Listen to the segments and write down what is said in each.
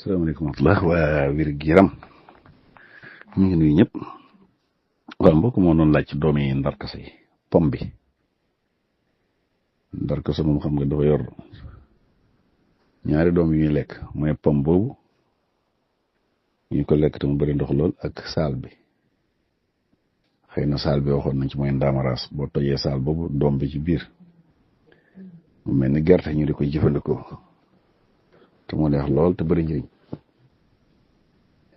salaamaaleykum wa rahmatulah waa wér-gu-yaram ñu ngi nuyu ñëpp waaw mbokk moo doon laaj ci doom yi ndarkase yi pom bi ndarkase moom xam nga dafa yor ñaari doom yu ñuy lekk mooy pom boobu ñu ko lekk te mu bëri ndox lool ak saal bi xëy na saal bi waxoon nañ ci mooy ndaamaraas boo tojee saal boobu doom bi ci biir mu mel ni gerte ñu di koy jëfandikoo te mu neex lool te bëri njëriñ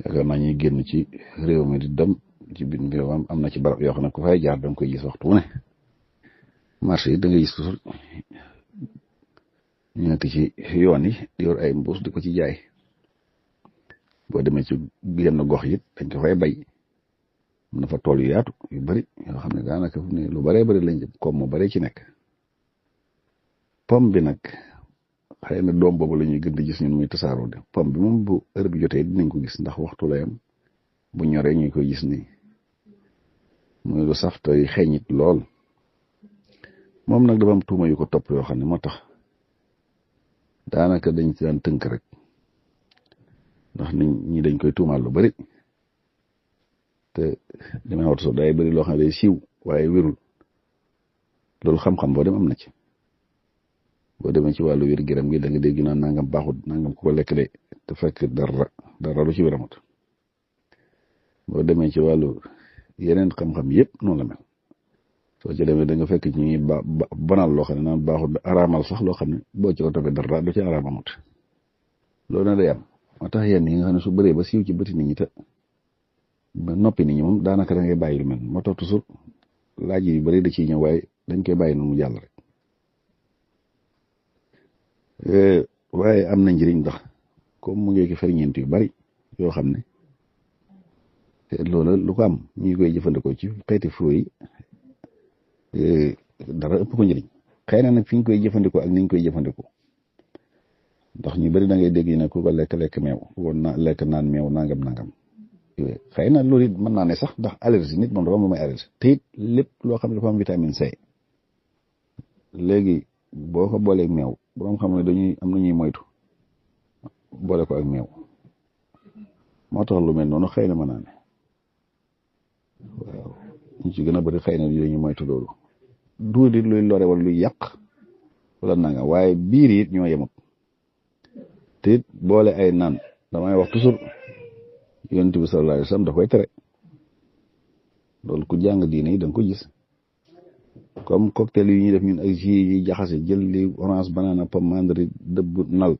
yaakaar naa ñuy génn ci réew mi di dem ci biir réew am na ci barab yoo xam ne ku fay jaar da nga koy gis waxtu wu ne marché yi da ngay gis toujours ñu nekk ci yoon yi di yor ay mbuus di ko ci jaay boo demee ci yenn gox yi dañ ko fay bay am na fa tool yu yaatu yu bëri yoo xam ne daanaka fu ne lu bëree bëri lañ jëm comme mu bëri ci nekk pomme bi nag xëy na doom boobu la ñuy gën di gis ñun muy tasaaroo de pomme bi moom bu heure bi jotee dinañ ko gis ndax waxtu la yam bu ñoree ñu koy gis ni muy lu saf te xeeñit lool moom nag dafa am tuuma yu ko topp yoo xam ne moo tax daanaka dañ ci daan tënk rek ndax nit ñi dañ koy tuumaal lu bari te li may wax so day bari loo xam ne day siiw waaye wérul loolu xam-xam boo dem am na ci boo demee ci wàllu wér-gu-yaram gi da nga dégg naan nangam baaxut nangam ku ko lekk de te fekk dara lu ci wéramut boo demee ci wàllu yeneen xam-xam yëpp noonu la mel soo ci demee da nga fekk ci ñuy banal loo xam ne naan baaxut araamal sax loo xam ne boo ci ko toppee dara du ci araamamut loolu na day am moo tax yenn yi nga xam ne su bëree ba siiw ci bëti nit ñi te ba noppi nit ñi moom daanaka da ngay bàyyi lu mel moo tax toujours laaj yu bëri da ciy ñëw waaye dañ koy bàyyi noonu mu jàll rek waaye am na njëriñ ndax comme mu ngi ki ferñeent yu bari yoo xam ne loola lu ko am ñu koy jëfandikoo ci xeeti fruit yi dara ëpp ko njëriñ xëy na nag fi ñu koy jëfandikoo ak ni ñu koy jëfandikoo ndax ñu bari da ngay dégg ne ku ko lekk meew woon na lekk naan meew nangam xëy na loolu it mën naa ne sax ndax allergie nit moom dafa am lu may allergie te it lépp loo xam ne dafa am vitamine C léegi boo ko booleeg meew borom xam ne dañuy am na ñuy moytu boole ko ak meew moo tax lu mel noonu xëy na mën naa ne waaw ñu ci gën a bëri xëy na dañuy moytu loolu duudi luy lore wala luy yàq wala nanga waaye biir it ñoo yemut te it boole ay naan damay wax toujours yonent bi sallallahu alayhi wasallam da koy tere loolu ku jàng diine yi da nga ko gis comme cocktail yi ñuy def ñun ak jus yi jaxase jël li orange banana pomme mandarine dëbb nal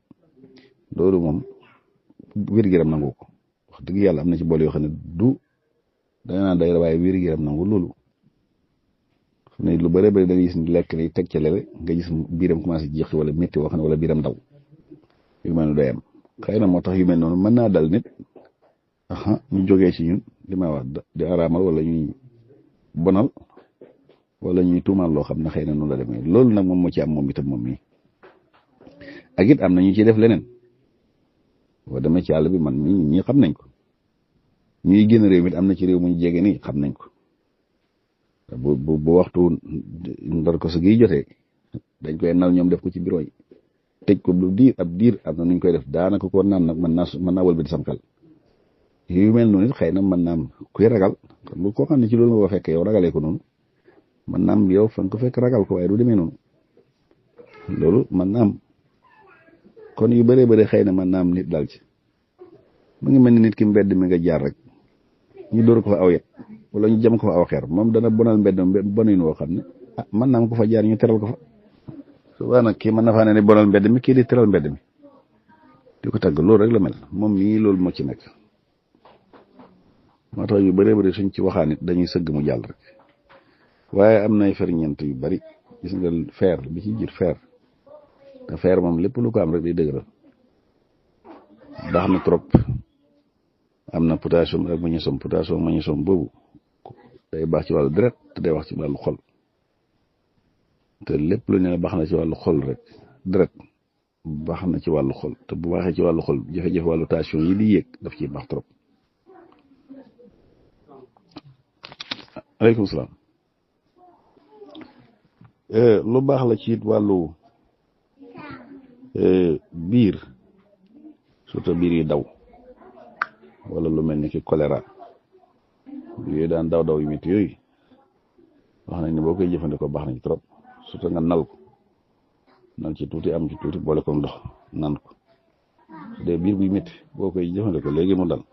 loolu moom wér-gu-yaram nangu ko wax dëgg yàlla am na ci bool yoo xam ne du danga naan day waaye wér-gu-yaram nangu loolu xam ne lu bëree bëri da nga gis ni lekk lay teg ca lele nga gis biiram commencé jeex wala métti wax ne wala biiram daw yu mel ne day am xëy na moo tax yu mel noonu mën naa dal nit ñu jógee ci ñun li may wax di araamal wala ñuy bonal wala ñuy tuumaal loo xam ne xëy na noonu la demee loolu nag moom moo ci am moom itam moom mi ak it am na ñu ciy def leneen boo demee ci àll bi man ñi xam nañ ko ñuy génn réew mi am na ci réew mu ñu jege nii xam nañ ko bu waxtu ndar ko sa gi jotee dañ koy nal ñoom def ko ci bureau yi tëj ko lu diir ab diir am na nuñ koy def daanaka ko naan nag mën naa wël bi di samkal yu mel noonu it xëy na mën naa am kuy ragal bu koo xam ne ci loolu nga ko fekk yow ragalee ko noonu mën naa am yow fa nga ko fekk ragal ko waaye du demee noonu loolu mën naa am kon yu bëree bëri xëy na mën naa am nit dal ci mu ngi mel ni nit ki mbedd mi nga jaar rek ñu dóor ko fa aw yet wala ñu jam ko fa aw xeer moom dana bonal mbedd bonuñ woo xam ne mën naa am ko fa jaar ñu teral ko fa suba nag kii mën na faa ne ni bonal mbedd mi kii di teral mbedd mi di ko tàgg loolu rek la mel moom mii loolu moo ci nekk moo tax yu bëree bëri suñ ci waxaan it dañuy sëgg mu jàll rek waaye am nay ferñeent yu bari gis nga fer bi ci jiit fer te fer moom lépp lu ko am rek day dëgëral baax na trop am na potassium ak magnésium boobu day baax ci wàllu deret te day wax ci wàllu xol te lépp lu ne la baax na ci wàllu xol rek deret baax na ci wàllu xol te bu baaxee ci wàllu xol jafe-jafe wàllu tension yi di yéeg daf ciy baax trop. aleykum salaam. lu baax la ci it wàllu biir surtout biir yi daw wala lu mel ni ki choléra yooyu daan daw yu métti yooyu wax nañ ne boo koy jëfandikoo baax na ci trop surtout nga nal ci tuuti am ci tuuti boole ko ndox nan ko su dee biir buy métti boo koy jëfandikoo léegi mu dal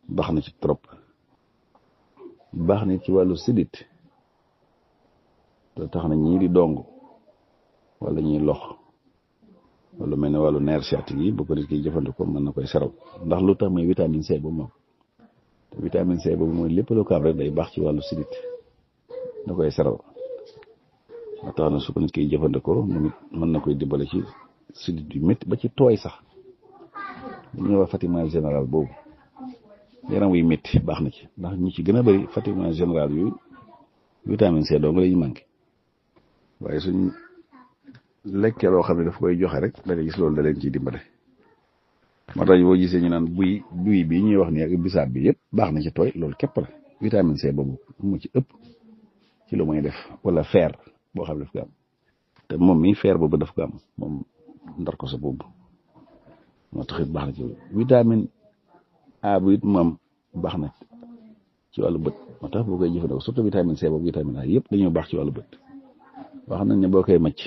baax na ci trop baax na ci wàllu sidit te tax na ñii di dong wala ñuy lox wala mel ne wàllu nerf sciatique yi bu ko nit ki jëfandikoo mën na koy seral ndax lu tax mooy vitamine C boobu moom te vitamine C boobu mooy lépp lu ko am rek day baax ci wàllu sidit da koy seral ba tax na su ko nit kiy jëfandikoo moom it mën na koy dimbale ci sidit yu métti ba ci tooy sax li ñuy wax fatiguement général boobu yaram wuy métti baax na ci ndax ñi ci gën a bëri fatiguement général yu vitamine C dong la ñu manqué waaye suñ lekkee loo xam ne daf koy joxe rek da ngay gis loolu da leen ciy dimbale moo tax boo gisee ñu naan buy bi ñuy wax ni ak bisaab bi yëpp baax na ci tooy loolu képp la vitamine C boobu mu ci ëpp ci lu muy def wala fer boo xam ne daf ko am te moom mi fer boobu daf ko am moom ndar ko sa boobu moo tax it baax na ci vitamine A bu it moom baax na ci wàllu bët moo tax boo koy jëfandikoo surtout vitamine C boobu vitamine A yëpp dañoo baax ci wàllu bët wax nañ ne boo koy macc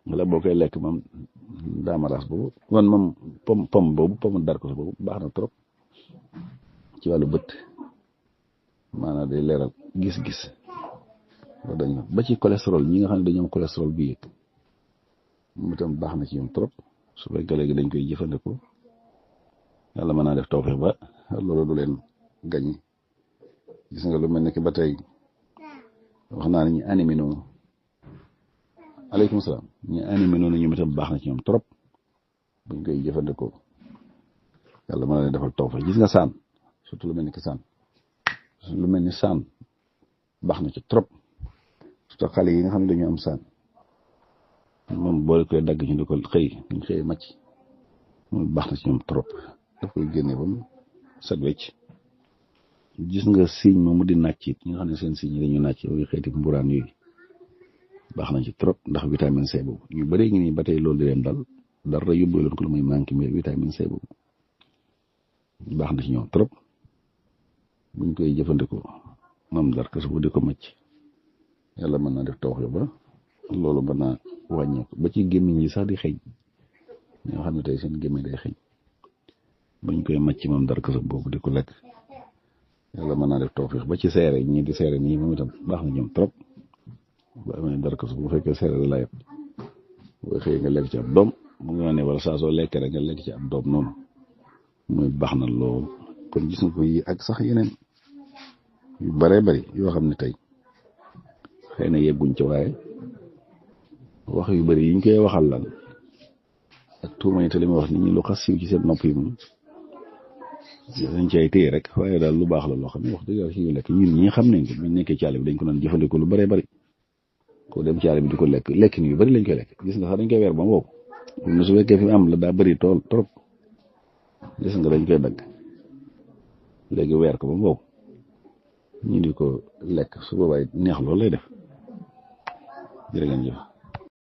wala boo koy lekk moom daamaraas boobu wan moom pom boobu pomme dar ko sa boobu baax na trop ci wàllu bët maanaam day leeral gis-gis dañu ba ci cholestérol ñi nga xam ne dañoo am cholestérol bi yëg moom itam baax na ci ñoom trop su fekkee léegi dañ koy jëfandikoo yàlla mën naa def tawfeex ba loolu du leen gañ gis nga lu mel ne ki ba tey wax naa ne ñu animé noonu aleykum salaam ñu animé noonu ñoom itam baax na ci ñoom trop buñ koy jëfandikoo yàlla mën na leen defal tawfeex gis nga saan surtout lu mel ni ki saan lu mel ni saan baax na ci trop surtout xale yi nga xam ne dañoo am saan moom boole koy dagg ñu di ko ñu xëy màcc moom baax na ci ñoom trop daf koy génne ba mu set wecc gis nga siiñ moomu di nàcc it ñi nga xam ne seen siiñ yi dañu nàcc yooyu xeeti mburaan yooyu baax na ci trop ndax vitamine C boobu ñu bëree ngi nii ba tey loolu di leen dara yóbbu leen ko lu muy manqué mais vitamine C boobu baax na ci ñoom trop buñ koy jëfandikoo moom dara kese bu di ko màcc yàlla mën naa def tawfeex ba loolu mën naa wàññeeku ba ci gémmiñ yi sax di xeeñ ñoo xam ne tey seen gémmiñ day xeeñ buñ koy màcc moom dara kese boobu di ko lekk yàlla mën naa def tawfeex ba ci seere ñii di seere nii moom itam baax na ñoom trop ba amee dara kese bu fekkee seere da la yëpp boo xëyee nga lekk ci ab doom mu ngi ne wala saa soo lekkee rek nga lekk ci ab doom noonu muy baax na loolu kon gis nga ko yi ak sax yeneen yu baree bari yoo xam ne tey xëy na yegguñ ci waaye wax yu bari yiñ koy waxal lan ak tuuma yi te li ma wax nit ñi lu xas siiw ci seen nopp yi moom dañ ci ay téye rek waaye daal lu baax la loo xam ne wax dëgg yàlla ci lekk ñun ñi xam nañ ko buñ nekkee ci àll bi dañ ko doon jëfandikoo lu baree bari ko dem ci àll bi di ko lekk ni yu bari lañ koy lekk gis nga sax dañ koy weer ba mu wow ne su fekkee fi am la daa bari tool trop gis nga dañ koy dagg léegi weer ko ba mu wow ñu di ko lekk su boobaa neex loolu lay def jërë ngeen jëf